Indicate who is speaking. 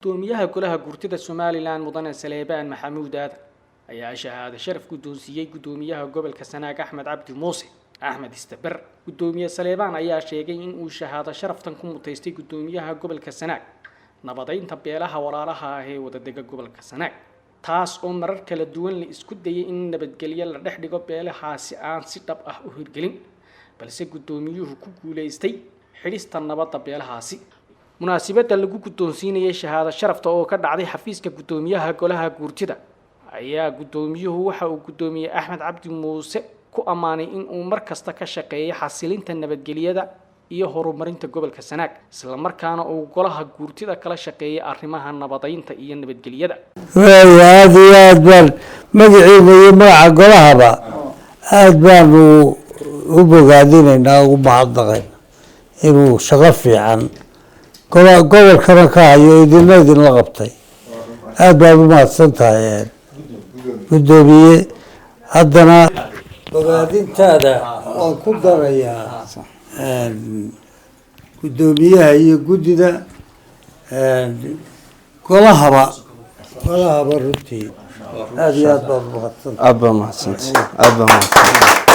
Speaker 1: Gudoomiyaha Golaha Guurtida Somaliland, Mudane Saleebaan Maxamuud Aadan, ayaa shahaado sharaf guddoonsiiyey Gudoomiyaha gobolka Sanaag, Axmed Cabdi Muuse Axmed Istaber. Gudoomiye Saleebaan ayaa sheegay in uu shahaado sharaftan ku mutaystay Gudoomiyaha gobolka Sanaag nabadeynta beelaha walaalaha ah ee wadadega gobolka Sanaag, taas oo marar kala duwan la isku dayay in nabadgelyo la dhex dhigo beelahaasi aan si dhab ah u hirgelin, balse guddoomiyuhu ku guulaystay xidhista nabadda beelahaasi. Munaasibadda lagu guddoonsiinayay shahaado sharafta oo ka dhacday xafiiska guddoomiyaha Golaha Guurtida ayaa guddoomiyuhu waxa uu Guddoomiye Axmed Cabdi Muuse ku ammaanay in uu mar kasta ka shaqeeyo xasilinta nabadgelyada iyo horumarinta gobolka Sanaag, islamarkaana uu Golaha Guurtida kala shaqeeyay arrimaha nabadeynta iyo nabadgelyada.
Speaker 2: Waaya, aada iyo aad baan magaciina iyo magaca golahaba aada baanu u bogaadinaynaa, ugu mahadnaqayna inuu shaqo fiican gobolkana ka hayo, idinna idinla qabtay. Aada baad u mahadsan tahay, guddoomiye. Haddana bogaadintaada waan ku darayaa guddoomiyaha iyo guddida golahaba. Runtii aada iyo aad baad umahadsan.
Speaker 3: Aad baa mahadsantay, aad baa mahadsantay.